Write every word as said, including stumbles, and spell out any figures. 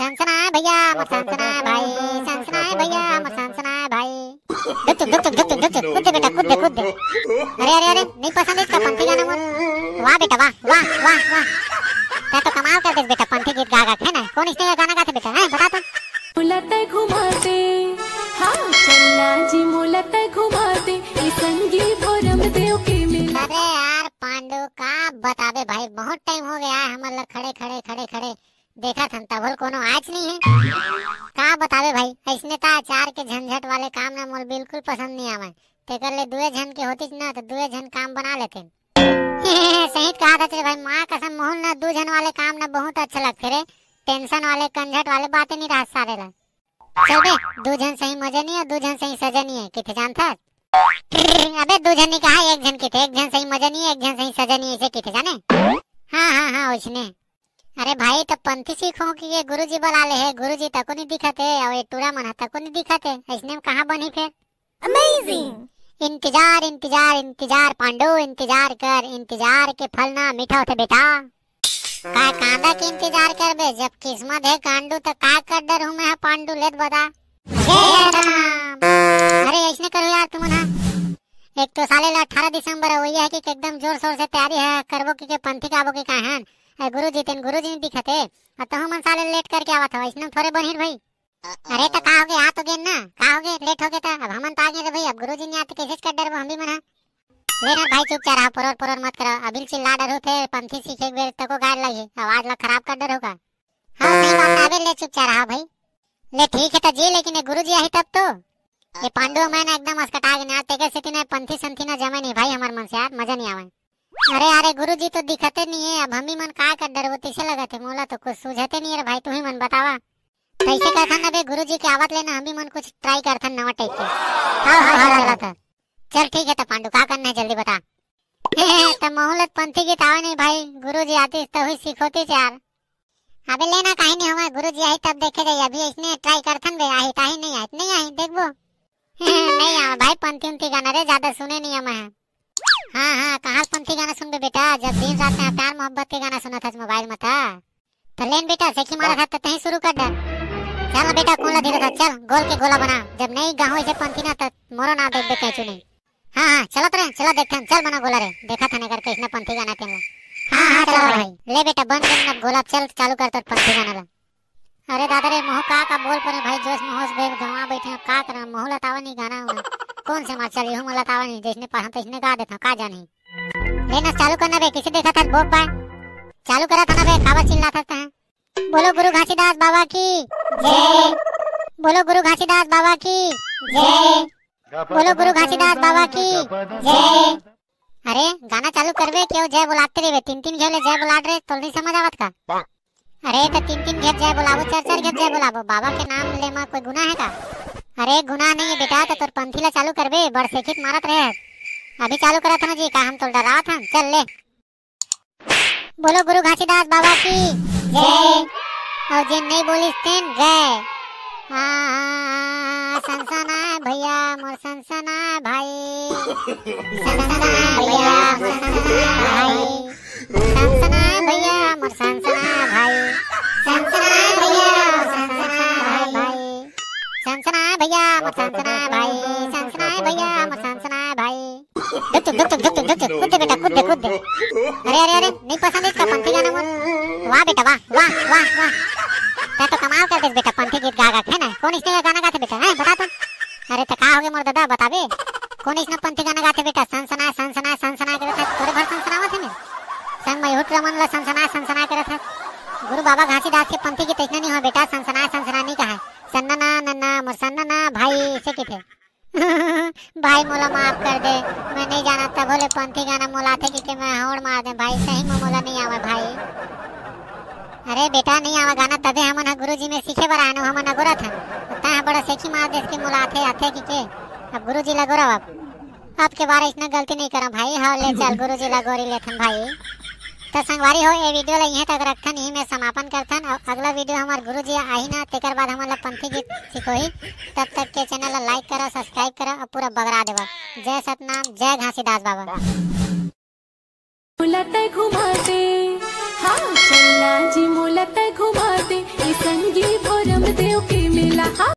सनसनाए भैया मोर सनसनाए भाई, सनसनाए भैया मोर सनसनाए भाई। धुक धुक धुक धुक धुक धुक धुक, कूद दे बेटा, कूद दे, कूद दे। अरे अरे अरे, नहीं पसंद इसका पंथी गाना मोर। वाह बेटा वाह, वाह वाह वाह। तैं तो कमाल कर देस बेटा, पंथी गीत गा गा के, है ना? कौन इसने ये गाना गाथे बेटा, हैं, बता तो। मोला तैं घुमा दे, हाँ चलना जी, मोला तैं घुमा दे, ए संगी भोरम देव के मेला। अरे यार पांडू, का बताबे भाई, बहुत टाइम हो गया है हमन ला खड़े खड़े खड़े खड़े देखत हन, तभो कोनो आच नहीं है। का बताबे भाई, अइसने त अचार के झंझट वाले काम ना मोल बिल्कुल पसंद नहीं आवय। तेकर ले दुए झन के होतिस ना, त दुए झन काम बना लेतेन। सही कहा था रे भाई, माँ कसम मोहन ना दू झन वाले काम ना बहुत अच्छा लगथे रे। टेंशन वाले, कंझट वाले बातें नहीं रहा सारे ला। चल बे, दू झन सही मजे नहीं है, दू झन सही सजे नहीं है, किथे जानथस? अबे दू झन नहीं कहा, एक झन किथे, एक झन सही मजे नहीं है, एक झन सही सजे नहीं है, इसे किथे जाने? हाँ हाँ हाँ, उसने। अरे भाई, त पंथी सीखो कि ये गुरुजी बला ले हे, गुरुजी तको नहीं दिखत हे, अउ ये टूरा मन ह तको नहीं दिखत हे, अइसने में कहाँ बनही फेर? Amazing। इंतजार, इंतजार, इंतजार पांडू, इंतजार कर, इंतजार के फल ना मीठा होथे बेटा। का कांदा के इंतजार करबे, जब किस्मत हे गांडू, त का कर डरहूं मैं ह पांडू, लेत बता। हे राम। अरे अइसने करो यार तुमन ह। एक तो साले ला अठारह दिसंबर हे, वही है कि एकदम जोर शोर से तैयारी है, करबो कि के पंथी गाबो कि का हन। ए गुरुजी, तेन गुरुजी नहीं दिखत हे। अउ तहु मन साले लेट करके आवत हो, अइसने थोड़े बनही भाई। अरे त का होगे, आ तो गेन ना, का होगे, लेट होगे त अब हमन तो आ गेन रे भाई, अब गुरुजी नहीं आते कैसे कर डरबो हम भी मन ह। ले ना भाई, चुपचाप रहा, परोर परोर मत करा, अभी चिल्ला डरहू फेर पंथी सीखे के बेर तको गाय लगही, आवाज ला खराब कर डरहू का। हाँ सही बात है, अबे ले चुपचाप रहा भाई। ले ठीक है त जी, लेकिन ये गुरुजी आही तब तो। ये पांडु मैं ना एकदम असकटा गेन यार, तेकर सेती ना पंथी संथी ना जमे नहीं भाई हमर मन से यार, मजा नहीं आवे। अरे अरे गुरुजी तो दिखते नहीं है, अब हम ही मन का कर डरबो, तैसे लगत है, मोला तो कुछ सूझते नहीं है रे भाई, तू ही मन बतावा। कैसे करथन अबे गुरुजी के आवत ले ना, हम ही मन कुछ ट्राई करथन नवा टाइप के। हाँ हाँ हाँ, चला था। चल ठीक है त पांडु, का करना है जल्दी बता। त महू ल पंथी गीत आवे नहीं भाई, गुरुजी आतिस तहू सीखोतिस यार। अबे लेना, काहे नहीं होवय, गुरुजी आही तब देखे जाही। अभी इसने ट्राई करथन बे, आही ताही नहीं आही, नहीं आही, देखबो। नहीं आवे भाई पंथी उंथी गाना रे, ज्यादा सुने नहीं हवय। हाँ हाँ, कहाँ पंथी गाना सुनबे बेटा, जब दिन रात में प्यार मोहब्बत के गाना सुनत हस मोबाइल में था। तो लेन बेटा, सेखी मारा था तो तहीं शुरू कर दे। चल ना बेटा, कौन ला धीरे था, चल गोल के गोला बना, जब नहीं गाहूँ इसे पंथी ना तो मोरो ना देखबे कैचू नहीं। हाँ हाँ, चलत रहे, चला देखथन, चल बना गोला रे, देखत हन एकर कइसना पंथी गाना तेन ला। हाँ हाँ, चला भाई, ले बेटा बन गेन अब गोला, चल चालू कर तोर पंथी गाना ला। अरे दादा रे, महू का का बोल परे भाई, जोश में होश बे गवा बैठे, अब का करन, महू ला त आवा नहीं गाना उना। कौन से मार चल, यहू मोला त आवा नहीं, जइसने पढ़न तइसने गा देथन, का जानी। ले ना चालू करना बे, किसे देखत हस बोक बा? चालू करत हन बे, काबर चिल्लात हस तैं? बोलो गुरु घासीदास बाबा की जय। बोलो गुरु घासीदास बाबा की जय। बोलो गुरु घासीदास बाबा की जय। अरे गाना चालू करबे, क्यों जय बोलाते रहिबे, तीन तीन घेव ले जय बोलात रहे, तोल नहीं समझ आवत का? अरे तो तीन तीन घेव जय बोलाबो, चार चार घेव जय बोलाबो, बाबा के नाम ले मा कोई गुनाह है का? अरे गुनाह नहीं है बेटा, तो तोर पंथी ला चालू करबे, बड़ सेखित मारत रहे। अभी चालू करत हन जी, का हम तोल डरावत हन? चल ले। बोलो गुरु घासीदास बाबा की जय। अउ जेन नहीं बोलिस तेन गए। आ, आ, आ, सनसना भैया मोर सनसना भाई। सनसना भैया मोर सनसना भाई। सनसना भैया मोर सनसना भाई। सनसना भैया मोर सनसना भाई। सनसना भैया मोर सनसना भाई। सनसना भैया मोर सनसना भाई। धुक धुक धुक धुक धुक धुक धुक, कूद दे बेटा, कूद दे, कूद दे। अरे अरे अरे, नहीं पसंद इसका पंथी गाना मोर। वाह बेटा वाह, वाह वाह वाह। तैं तो कमाल कर देस बेटा, पंथी गीत गा गा के, है ना? कौन इसने ये गाना गाथे बेटा, हैं, बता तो। अरे त का होगे मोर दादा, बताबे? कौन इसने पंथी गाना गाथे बेटा? सनसना सनसना सनसना करत हे, तोरे भर सनसनावत हे मैं। संग में हुट रमन ला सनसना सनसना करत हे। गुरु बाबा घासीदास के पंथी गीत अइसना नहीं हो बेटा, सनसना सनसना नहीं कहा। सन्ना ना नन्ना मोर सन्ना ना भाई, इसे किथे। भाई मोला माफ कर दे, मैं नहीं जानत, तभो ले पंथी गाना मोला आथे कि के मैं हौड़ मार दे भाई, सही में मोला नहीं आवे भाई। अरे बेटा नहीं आवे गाना, तभे हमन ह गुरुजी में सीखे बर आए न, हमन अगोरत हन। तैं ह बड़ा सेखी मार देस कि मोला आथे आथे कि के। अब गुरुजी ला गोरव अब। अब के बार इसने गलती नहीं करम भाई, हाँ ले चल गुरुजी ला गोरी लेथन भाई। त संगवारी हो, ए वीडियो ला इहें तक रखथन, इही में समापन करथन। अउ अगला वीडियो हमार गुरुजी आही ना, तेकर बाद हमन ला पंथी गीत सिखोही। तब तक के चैनल ला लाइक करा, सब्सक्राइब करा अउ पूरा बगरा देवा। जय सतनाम, जय घासीदास बाबा। मोला तैं घुमा दे, हाँ, चलना जी मोला तै घुमा दे, ए संगी भोरम देव के